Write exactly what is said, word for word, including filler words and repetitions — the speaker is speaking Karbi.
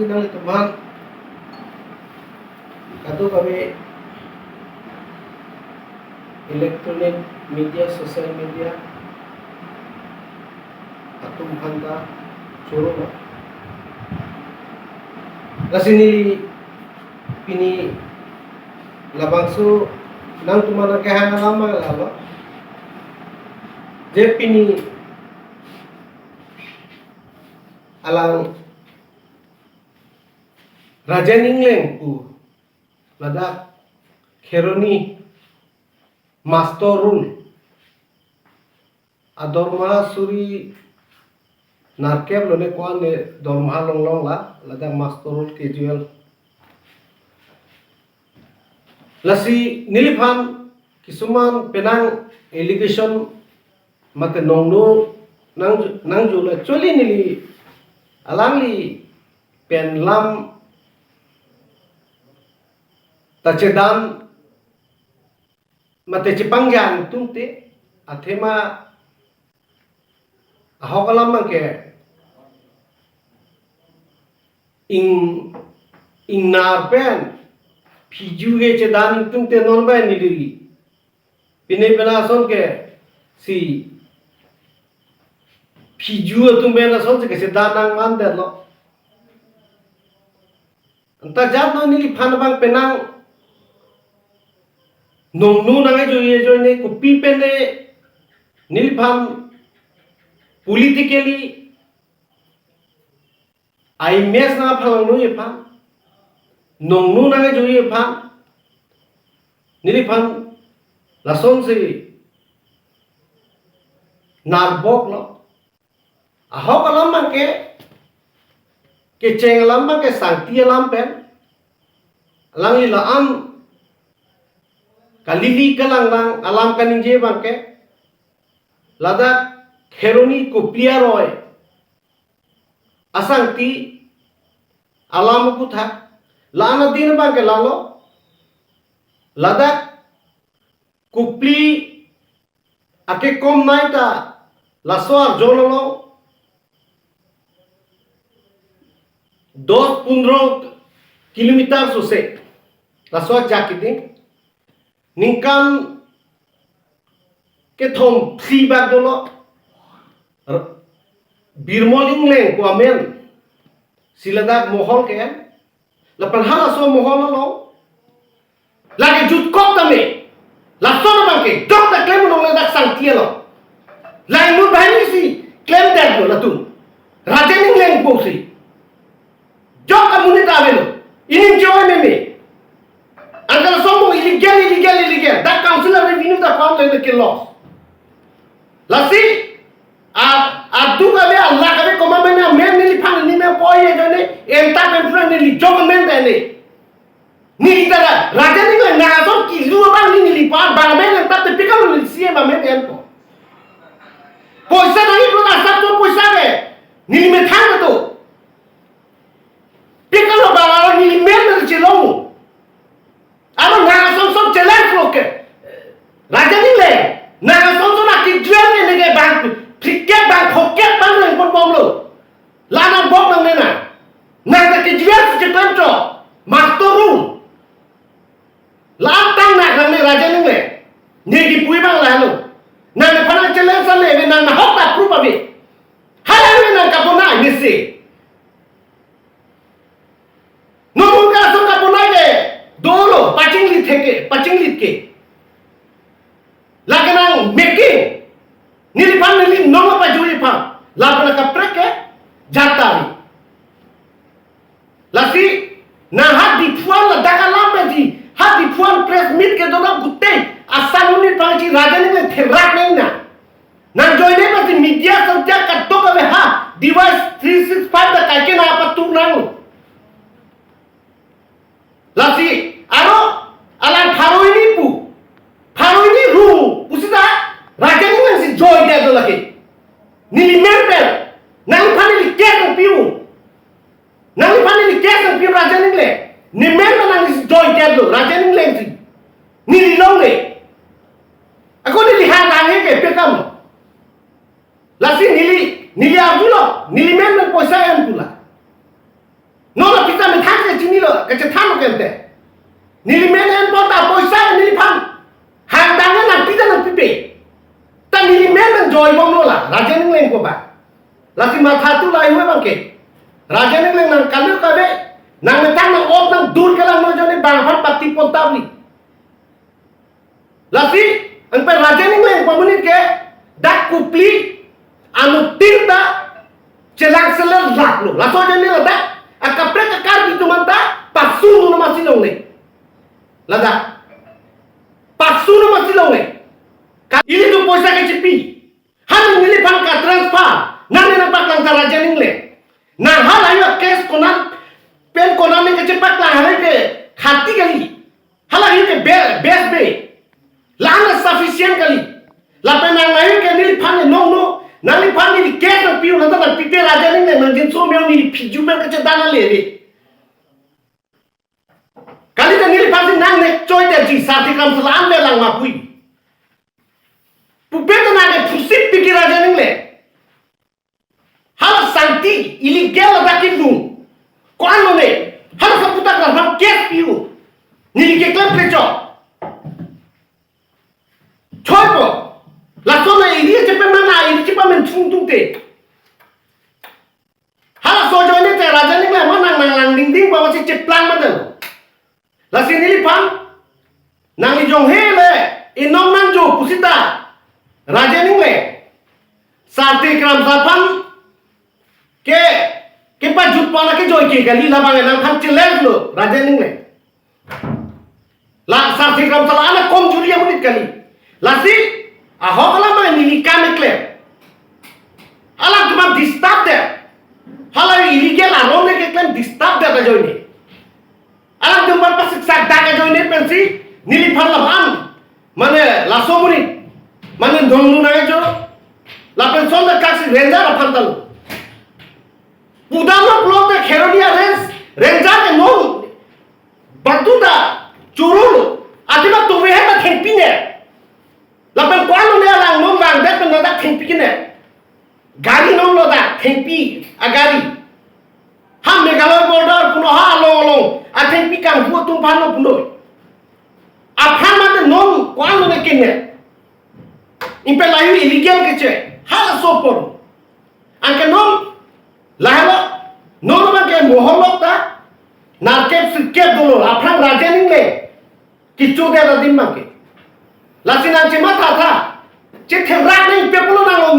Nanglitum aphan kadokave electronic media, social media atum aphan ta choro lo. Lasi neli pini labangso nangtumphan kehang alam lalo. Je pini alang Rajen Engleng pu ladak Kheroni muster roll adormaha suri nerkep lo ne ko-an ne dormaha longlong la, ladak muster roll casual. Lasi neliphan kisuman penang allegation mate nongno nang nangjo la, actually neli alangli pen lam ta chedan mate chepangja atum te, athema ahok alam abang ke ing ingnar pen phiju ke chedan atum te non bai neli pine pen ason ke si phiju atum pen ason si ke chedan nangman det lo. Anta jat no neliphan abang penang nongno nang ajoine ajoine kopi pen ne neliphan politically image nangphalongno aphan, nongno nang ajoine aphan neliphan lasonsi narbok lo. Ahok alam abang ke, kecheng alam abang ke sangti alam pen, alangli la-an kalili kalanglang alam kaningje abang ke, ladak Kheroni Kopili aroi asangti alam aputhak, la-an adin abang ke lalo, ladak Kopili akekom nai ta laso arjon along dos pondro kilometer sose laso ajak kiding. Ningkan kethom phli bak dolo. R-, Birmol Engleng pu amen si ladak mohol ke-en. Lapen halaso mohol along lake jutkok tame, lason abang ke dok ta klem un'e ladak sangti along. Lainut banghini si klemdetlo latum. Rajen Engleng pu si jok amonit avelo. Inim jo meme. Anke lason mo illegal, illegal, illegal. Dak council a-revenue ta ko-an le ke loss. Lasi a, aduk ave, alak ave, komat mane amen neliphan neli me poi ye jone, entap entap neli jok amen ta ne. Neli ta ra, Rajen Engleng nang ason kilu abang neli, neli pa abang amen entap te pi kam neli C M amen enpo. Poisa nangji pulo asap to poisa ke neli methang to. Pi kam lo abang aro neli men neli chelong. Aro nang ason ason challenge lo ke. Rajen Engleng, nang ason ason akejui ke neke bang, phlikep bang, phokep bang nangponbomlo. La-an bok nangne na. Nang ta kejui si chetan cho. Muster roll. La-an tang nang nangne Rajen Engleng. Ne kipu abang lalo. Nang nephan challenge ane, nang nahok ta proof ave. Hala ave nang kaponai mesi. Nonke lason kaponai ke dolo, pachinglit ke, pachinglit ke. Lake nang making. Neliphan neli nong pajui aphan. Lapen kaprek ke jatari. Lasi nang ha Diphu an ladak alam pensi, ha Diphu an press meet kedo ta gute asal unit pangsi Rajen Engleng therak nang na. Nang joine pensi media sosial kadokave ha device three six five ta kaike nang patur nang. Lasi aro alang pharo hini pu, pharo hini ru pu sita Rajen Engleng si joidetlo lake. Neli men pen, nangphan neli case nangpi-un. Nangphan neli case nangpi-un Rajen Engleng. Ne men pen nangsi joidetlo Rajen Engleng si. Neli longle. Ako neli ha tanghe ke pi kam lo. Lasi neli, neli arjulo, neli men pen poisa en pu la. Non Kachethan lo kente. Neli men enpon ta poisa neliphan hangdang nangpi ta nangpipe. Ta neli men nangjoibomlo la Rajen Engleng ko ba. Lasi matha tu lahai hui abang ke. Rajen Engleng nangkali kave, nangmethang nang-op nangdur kelang lo ajoine bang aphan pati pon tabli. Lasi, anpe Rajen Engleng pamunit ke, dak Kopili anuttin ta chelang seler lak lo. Laso ajoine ladak akaprek akar itu manta pasu nu nama silong le. Ladak. Pasu nu nama silong le. Ka ili tu poisa kechipi. Han neliphan ka transfer. Nang ne nangpaklang ta Rajen Engleng. Nang hala yo case konan pen konan ne kachepaklang hale ke khati kali. Hala yo ke be-, best be. Lang na sufficient kali. Lapen nang layo ke neliphan ne nong no. Nangliphan neli case nangpi-un nang ta nangpipe Rajen Engleng nang jinso me-un neli phiju pen kachedan ale le. Kali ta neliphan si nang ne choi de ji Sarthe Kramsa la-an le lang ma pui. Pupe ta nang ke phusip piki Rajen Engleng. Hala santi illegal ladak kelung. Ko-an lone. Hala saputak la ham case pi-u. Neli keklem kre chok. Choi po. Laso na ili chepe mana ili chepa men chung tung te. Halaso ajoine te Rajen Engleng ma nang nang lang ding ding ba masi cheplang ma dang. Lasi neliphan nangli jong hele inong nangjo pusita Rajen Engleng Sarthe Kramsa aphan ke kepajut pon akejoi ke kali labang nangphan challenge lo Rajen Engleng. La Sarthe Kramsa la-an akom juri amonit kali. Lasi ahok alam abang neli kam keklem. Alam cuma disturb det. Hala illegal aron ne keklem disturb det ajoine. Alam cuma pasiksak dak ajoine pensi neliphan laban. Mane laso amonit. Mane donglu nang ajo. Lapen son da kaksi ranger aphan ta lo. Pudamlo pulote Kheroni a-range, ranger ke non batu ta churu lo. Athema tuve he ta thengpi ne. Lapen ko-an lone alang non vangdet pen ladak thengpi kene. Gari non lo dak thengpi agari. Ha Meghalaya border puno ha along along athengpi kanghu atum aphan lo puno. Aphan mate non ko-an lone kene. Anpe layo illegal keche. Halaso apor. Anke non lahelo, non abang ke mohor lok ta, narkep sirkep dolo, aphrang Rajen Engleng kecho det adim abang ke. Lasi nang chematha tha, chetherak nangpe pulo nang